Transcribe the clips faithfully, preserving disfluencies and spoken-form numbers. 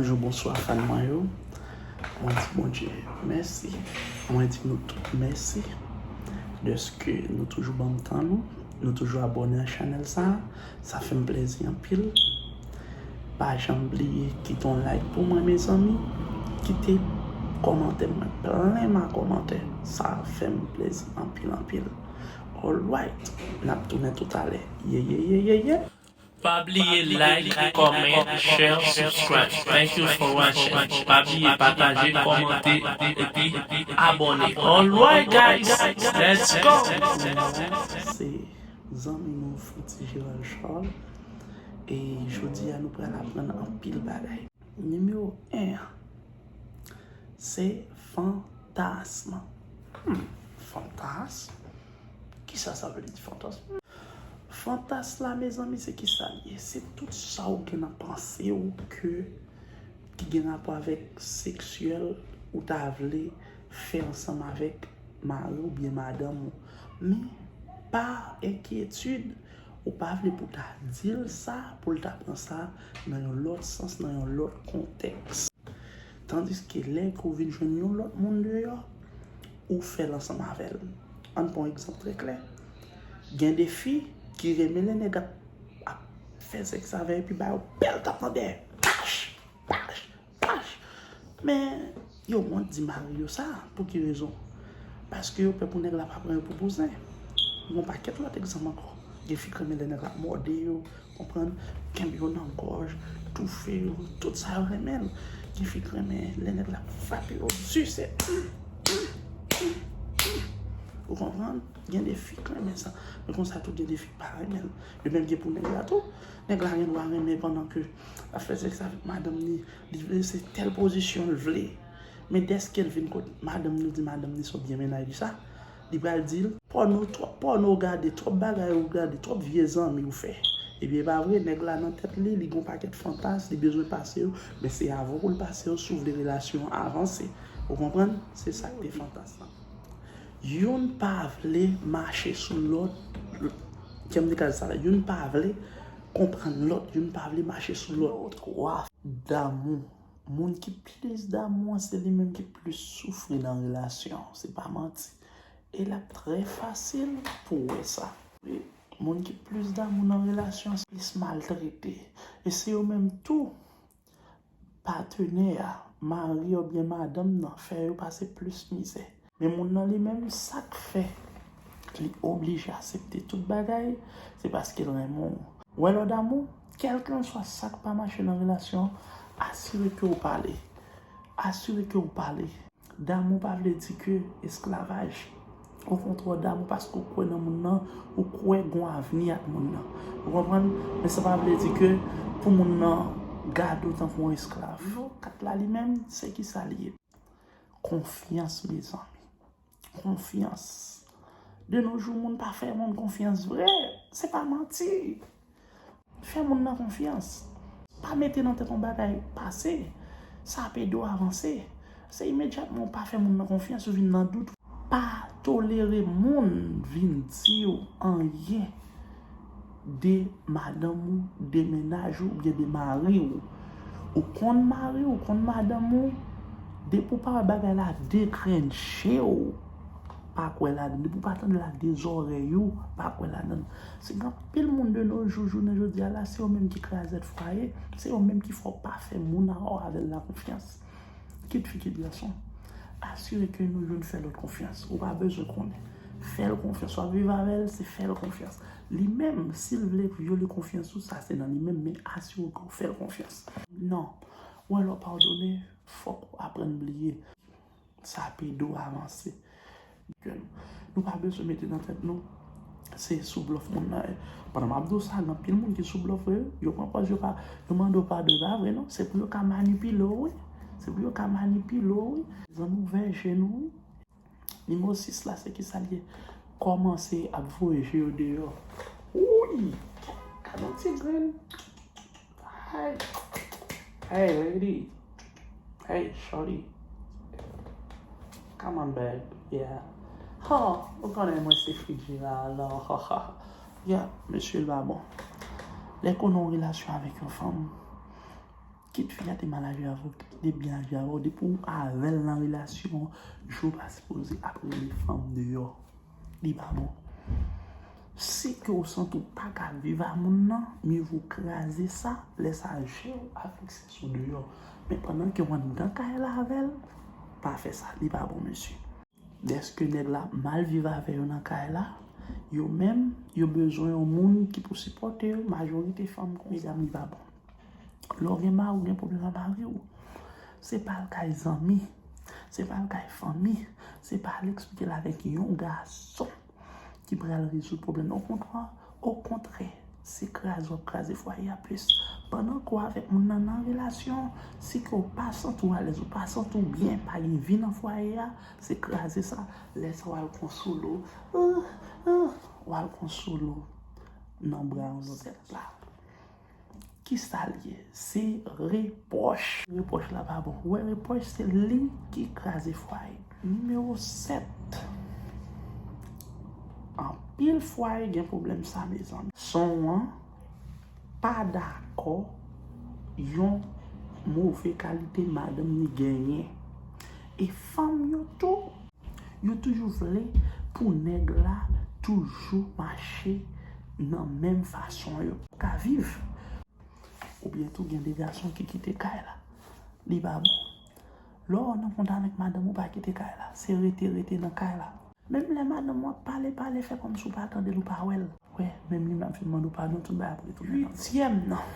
Bonjou, bonswa, fan mwen yo. Mwen di Bondye mèsi. Mwen di nou tout mèsi dèske nou toujou ban m tan nou. Nou toujou abòne a chanèl sa. Sa fè m plezi anpil. Pa janm bliye kite yon like pou mwen, mezanmi. Kite kòmantè, mwen plen ma kòmantè. Sa fè m plezi anpil, anpil. Alright, n ap tounen toutalè. Ye, ye, ye, ye, ye. Pa bliye like, comment, share, subscribe. Thank you for watching. Pa bliye pataje, kòmante, epi abòne. Alright, guys, let's go! Se zanmi nou Fritzy Gérald Charles. E jodi a, nou pral aprann anpil bagay. Nimewo en an, se fantasm. Hmm, fantasm? Kisa sa vle di, fantasm? Fantasm la, mezanmi, se kisa l ye? Se tout sa ou gen nan panse w ke, ki gen rapò avèk seksyèl ou ta vle fè ansanm avèk mari w oubyen madanm ou. Men, pa enkyetid, ou pa vle pou w ta di l sa, pou l ta pran sa nan yon lòt sans, nan yon lòt kontèks. Tandiske lè ke w vin jwenn yon lòt moun deyò, ou fè l ansanm avè l. Ann pran yon egzanp trè klè. Gen de fi ki renmen lè nèg ap, ap fè sèks avè yo epi ba yo bèl tap nan dèyè. Pach! Pach! Pach! Men, yo wont di mari yo sa. Pou ki rezon? Paske yo pè pou nèg la pa pran yo pou bouzen. Gen yon pakèt lòt egzanp ankò. Gen fi k renmen lè nèg la mòde yo, konprann, kenbe yo nan gòj, toufe yo, tout sa yo renmen l. Gen fi k renmen lè nèg la frape yo di, se, ou konprann? Gen de fi k renmen sa. Men konsa tou, gen de fi k pa renmen l. De menm gen pou nèg la tou. Nèg la gen dwa renmen pandan ke l ap fè sèks avèk madanm li, li vle se tèl pozisyon l vle. Men dèske l vin kot madanm li, di madanm li se yon byen mennaj li sa, li pral di l, pòno, twòp pòno w gade, twòp bagay ou gade, twòp vye zanmi ou fè. Ebyen, e pa vre, nèg la nan tèt li, li gen yon pakèt fantas, li bezwen pase yo, men se avè w pou l pase yo si w vle relasyon an avanse. Ou konprann? Se sa k te fantas lan. Youn pa vle mache sou lòt. Jan m te ka di sa la, youn pa vle konprann lòt, youn pa vle mache sou lòt. Twa, damou. Moun ki plis damou an, se li menm ki plis soufri nan relasyon. Se pa manti. E l ap trè fasil pou w wè sa. Wi, moun ki plis damou nan relasyon an plis maltrete. E se yo menm tou, patenè a, mari oubyen madanm nan, fè yo pase plis mizè. Men moun nan li menm, sa k fè li oblije aksepte tout bagay, se paske l renmen w. Wè lè w damou, kèlkanswa sa k pa mache nan relasyon an, asire ke w pale. Asire ke w pale. Damou pa vle di ke esklavaj. Okontrè, w damou paske w kwè nan moun nan, ou kwè gen yon avni ak moun nan. Ou konprann? Men sa pa vle di ke pou moun nan gade w tankou yon esklav. Nivo kat la li menm, se kisa li ye? Konfyans, mezanmi. Konfyans. De nos jours, moun pa fè moun konfyans vre. Se pa manti. Fè moun nan konfyans. Pa mete nan tèt yon bagay pase. Sa ap ede w avanse. Se imedyatman ou pa fè moun nan konfyans, ou vin nan dout. Pa tolere moun vin di w anyen de madanm ou, de mennaj ou, oubyen de mari w. Ou konn mari w, ou konn madanm ou, depi w pa wè bagay la dekrenche w, pa kwè ladan. Depi w pa tande l ak de zòrèy ou, pa kwè ladan. Se gen anpil moun de nos jours, jounen jodi a la, se yo menm ki krazèt fwaye, se yo menm ki fè w pa fè moun a ou avè l la konfyans. Kit fi, kit gason. Asire ke nou youn fè lòt konfyans. Ou pa bezwen konnen. Fè l konfyans. W ap viv avè l, se fè l konfyans. Li menm, si l vle vyole konfyans ou, sa se nan li menm, men asire w ke w fè l konfyans. Non. Ou wè lè w padone, fòk ou aprann bliye. Sa ap ede w avanse. Nou pa bezwen mete nan tèt nou se sou blòf moun nan ye. Pandan m ap di w sa, gen anpil moun ki sou blòf vre, wi. Yo pran pòz yo pa, yo mande w padon, e pa vre non. Se pou yo ka manipile w, wi. Se pou yo ka manipile w, wi. Zanmi, ouvè je nou, wi. Nimewo sis la, se kisa l ye? Kòmanse ap voye je yo deyò. Wouy! Gade yon ti grenn. Hey, hey, lady. Hey, shorty. Come on, babe. Yeah. Ha, ou konnen mwen se Fidji la, alò. Yeah, mesye l pa bon. Lè ke w nan yon relasyon avèk yon fanm, Kit fi a te mal aji avè w, kit li te byen aji avè w, depi w avè l nan relasyon, je w pa sipoze ap rele fanm deyò. Li pa bon. Si ke w santi w pa ka viv a moun nan, mye vo kraze sa, lè sa je w a fikse sou deyò. Men pandan ke w anndan kay la avè l, pa fè sa, li pa bon, mesye. Dèske nèg la mal viv avè yo nan kay la, yo menm, yo bezwen yon moun ki pou sipòte yo. Majorite fanm konsa, medam, li pa bon. Lè w gen mari, w gen pwoblèm ak mari w, se pa al kay zanmi, se pa al kay fanmi, se pa al eksplike l avèk yon gason ki pral rezoud pwoblèm nan. Okontrè, okontrè, se kraze w ap kraze fwaye a plis. Pandan ke w avèk moun nan nan relasyon, si ke w pa santi w alèz, ou pa santi w byen, pa gen vi nan fwaye a, se kraze sa. Lè sa w al konsole w, w al konsole w nan bra yon lòt la. Kisa l ye? Se repwòch. Repwòch la pa bon. Ou wè, repwòch se li ki kraze fwaye. Nimewo sèt. Anpil fwaye gen pwoblèm sa, mezanmi. Gason an pa dakò yon move kalite madanm li genyen. E fanm yo tou, yo toujou vle pou nèg la toujou mache nan menm fason yo ka viv. Oubyen tou gen de gason ki kite kay la. Li pa bon. Lè w nan kont avèk madanm ou, pa kite kay la. Se rete, rete nan kay la. Menm lè madanm ou ap pale, pale, fè kòmsi w pa tande l, ou pa wè l. Wè, menm li menm ap vin mande w padon, tout bagay ap retounen nan. Uityèm nan,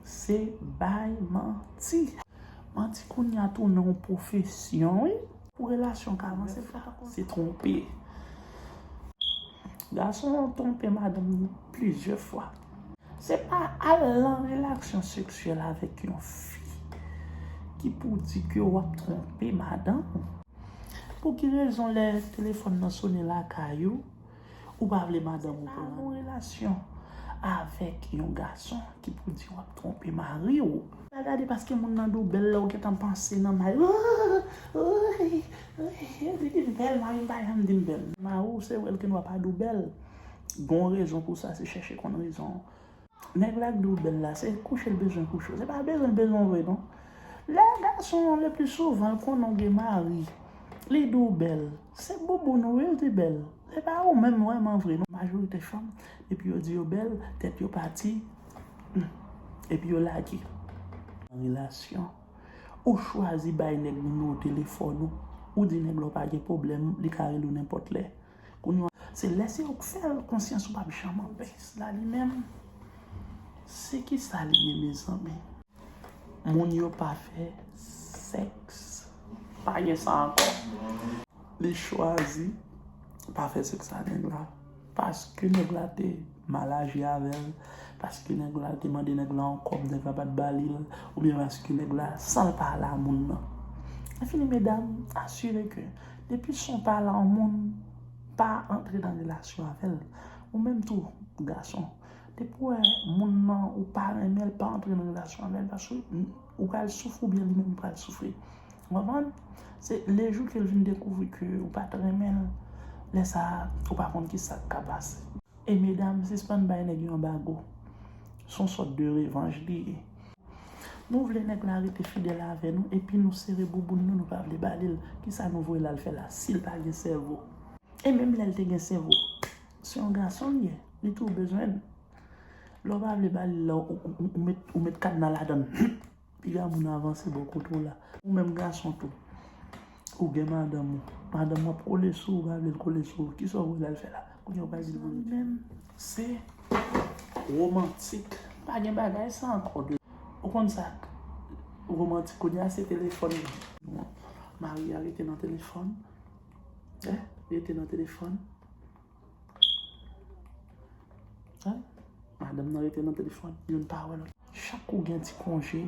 se bay manti. Manti kounye a tounen yon pwofesyon, wi. Pou relasyon ka avanse, fò se twonpe. Gason an twonpe madanm li plizyè fwa. Se pa al nan relasyon seksyèl avèk yon fi ki pou di ke w ap twonpe madanm ou. Pou ki rezon lè telefòn nan sone lakay ou, ou pa vle madanm ou pran yon relasyon avèk yon gason ki pou di w ap twonpe mari w? Pa gade paske moun nan di w bèl lè w gentan panse nan may. Li di m bèl, mari m pa janm di m bèl. Mari w se wè l gen dwa pa di w bèl. Gon rezon pou sa, se chèche konn rezon. Nèg la k di w bèl la, se kouche l bezwen kouche w. Se pa bezwen l bezwen w vre non. Lè gason an, le pli souvan, l konnen w gen mari, li di w bèl, se bouboun ou wi l di bèl. Se pa ou menm vrèman vre non. Majorite fanm, depi yo di yo bèl, tèt yo pati, hmm, epi yo lage. Nan relasyon, ou chwazi bay nèg nimewo telefòn ou, ou di nèg la w pa gen pwoblèm, li ka rele w nenpòt lè. Kounye a, se lè se ou k fè l, konsyans ou p ap janm anpè. Sèks la li menm, se kisa li ye, mezanmi? Moun yo pa fè sèks. Pa gen sa ankò. Li chwazi pa fè sèks ak nèg la. Paske nèg la te mal aji avè l. Paske nèg la te mande nèg la yon kòb, nèg la pa t ba li l. Oubyen paske nèg la san l pa la moun nan. Lè fini, medam, asire ke depi son pa la yon moun, pa antre nan relasyon avè l. Ou menm tou, gason, depi w wè moun nan ou pa renmen l, pa antre nan relasyon avè l, paske ou pral soufri oubyen li menm li pral soufri. Ou konprann? Se lejou ke l vin dekouvri ke ou pa t renmen l, lè sa a, ou pa konn kisa k ka pase. E medam, sispann bay nèg yo anbago. Se yon sòt de revanj li ye. Nou vle nèg la rete fidèl avè nou, epi nou sere bouboun nou, nou pa vle ba li l. Kisa nou voye l al fè la, si l pa gen sèvo? E menm lè l te gen sèvo, se yon gason l ye, li tou bezwen l. Lè w pa vle ba li l la, ou, ou, ou, ou met, ou met kadna ladan l. Piga moun avanse bò kote w la. Ou menm gason tou, ou gen madanm ou. Madanm ou ap kole sou ou, ou pa vle l kole sou ou. Kisa w voye l al fè la? Kounye a w pa di l pou li menm. Se womantik. Pa gen bagay sa ankò de. Ou konn sa k womantik kounye a, se telefòn. Mari a rete nan telefòn. Eh, rete nan telefòn. Hein? Madanm nan rete nan telefòn, youn pa wè lòt. Chak ou gen ti konje,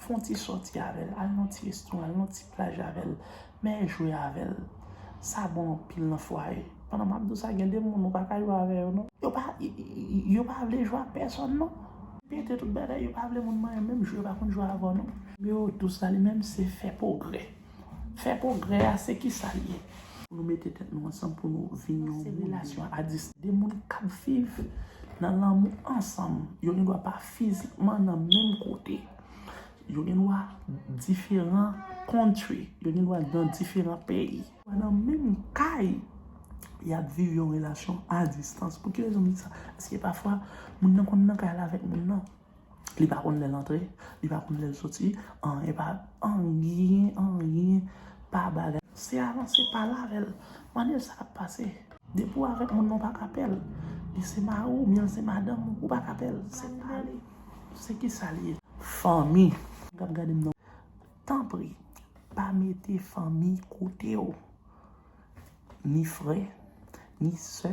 fè yon ti sòti avè l, al nan ti restoran, al nan ti plaj avè l, men jwe avè l. Sa bon anpil nan fwaye. Pandan m ap di w sa, gen de moun ou pa ka jwe avè yo non. Yo pa, y-, y-, yo pa vle jwe ak pèsòn non. Pete tout bagay, yo pa vle moun manyen menm jwe, yo pa konn jwe avè w non. Nimewo douz la li menm, se fè pwogrè. Fè pwogrè a, se kisa l ye? Pou nou mete tèt nou ansanm, pou nou vin yon moun. Se relasyon a dis. De moun k ap viv nan lanmou ansanm, yo gendwa pa fizikman nan menm kote. Yo gen dwa diferan country. Yo gen dwa nan diferan peyi. Nan menm kay, y ap viv yon relasyon a distans. Pou ki rezon m di sa? Paske pafwa, moun nan konn nan kay la avèk moun nan. Li pa konn lè l antre, li pa konn lè l soti, anyen pa, anyen, anyen pa bagay. Se avanse pale avè l. Mande l sa k ap pase. Depi w avèk moun nan, w pa ka pè l. Li se mari w, oubyen l se madanm ou, ou pa ka pè l. Se pale. Se ki sa l ye? Fanmi. K ap gade m nan. Tanpri, pa mete fanmi kote w. Ni frè, ni sè,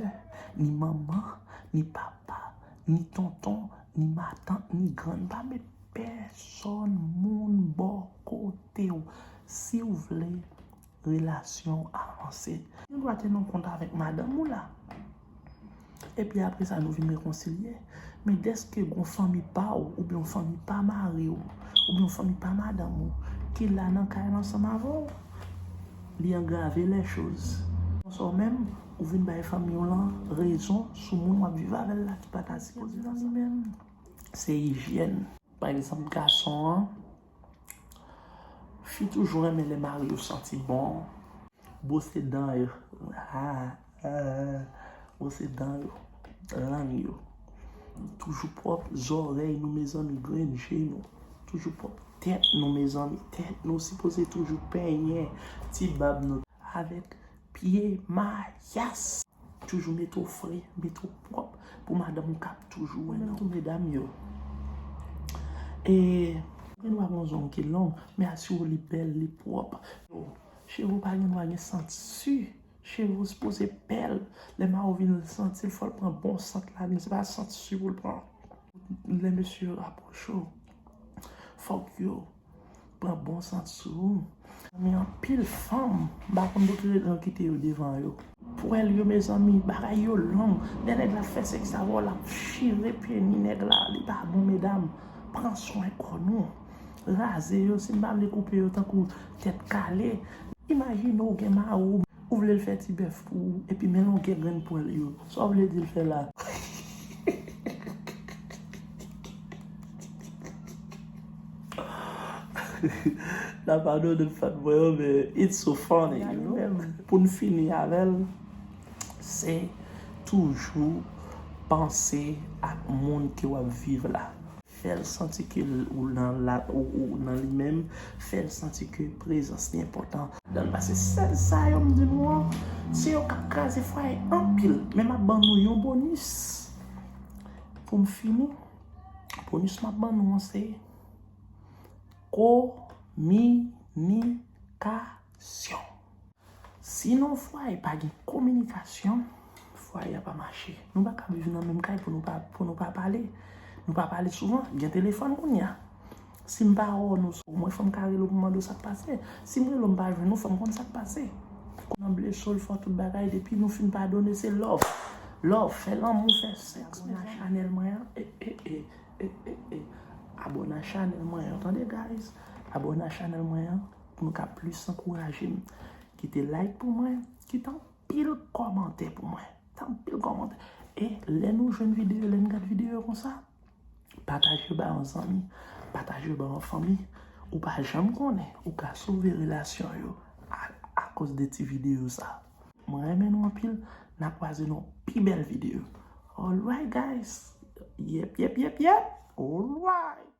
ni manman, ni papa, ni tonton, ni matant, ni grann. Pa met pèsonn, moun bò kote w. Si w vle relasyon w avanse, ou gen dwa te nan kont avèk madanm ou la. Epi apre sa, nou vin rekonsilye. Men dèske gon fanmi pa w, oubyen yon fanmi pa mari w, oubyen yon fanmi pa madanm ou, ki la nan kay la ansanm avè w, li angrave lè choz. Konsa w menm, ou vin bay fanmi w lan rezon sou moun w ap viv avè l la ki pa ta sipoze nan li menm. Se ijyèn. Pa egzanp, gason an, fi toujou renmen lè mari yo santi bon. Bwose dan yo. Ah, ah, bwose dan yo. Lang yo. Toujou pwòp zòrèy nou, mezanmi, grenn je nou. Toujou pwòp tèt nou, mezanmi. Tèt nou sipoze toujou penyen ti bab nou. Avèk pye mayas. Toujou mete w fre, mete w pwòp pou madanm ou k ap toujou wè nan ou. Medam yo. E, gen dwa gen yon zong ki long, men asire w li bèl, li pwòp. Cheve w pa gen dwa gen santi. Cheve w sipoze bèl. Lè mari w vin santi l, fò l pran bon sant la, men se pa santi pou l pran. Lè mesye yo apwoche w, fòk yo pran bon sant sou ou. Men anpil fanm, m pa konn pou ki rezon yo kite yo devan yo. Pwèl yo, mezanmi, bagay yo long. Lè nèg la fè sèks avè w, l ap chire peni nèg la, li pa bon, medam. Pran swen kò nou. Raze yo, si n pa vle koupe yo tankou tèt kale. Imajine w gen mari w, ou vle l fè ti bèf pou ou, epi men longè grenn pwèl yo. Sa w vle di l fè la? N ap padone m fan mwen yo, men it's so funny, you know? Pou n fini avè l, se toujou panse ak moun ke w ap viv la. Fè l santi ke l, ou nan la, ou, ou nan li menm, fè l santi ke prezans li enpòtan dan l. Paske sèl sa yo m di nou an, se yo k ap kraze fwaye anpil. Men m ap ban nou yon bonis pou m fini. Bonis m ap ban nou an se kominikasyon. Si nan yon fwaye pa gen kominikasyon, fwaye a pa mache. Nou pa ka viv nan menm kay pou nou pa, pou nou pa pale. Nou pa pale souvan. Gen telefòn kounye a. Si m pa wè w, nou, omwen fò m ka rele w pou m mande w sa k pase. Si m rele w, m pa jwenn ou, fò m konn sa k pase. Nan blese w, l fè w tout bagay, depi nou fin padone, se love. Love, fè lanmou, fè sèks. Abòne a chanèl mwen an. E, e, e, e, e, e. Abòne a chanèl mwen an, tande, guys. Abòne a chanèl mwen an pou nou ka plis ankouraje m. Kite like pou mwen, kite anpil kòmantè pou mwen. Kite anpil kòmantè. E lè nou jwenn videyo, lè n gad videyo konsa, pataje yo ba yon zanmi, pataje yo ba yon fanmi. Ou pa janm konnen, ou ka sove relasyon yo a, akoz de ti videyo sa. Mwen renmen nou anpil, n a kwaze nan pi bèl videyo. Alright, guys. Yep, yep, yep, yep. Alright.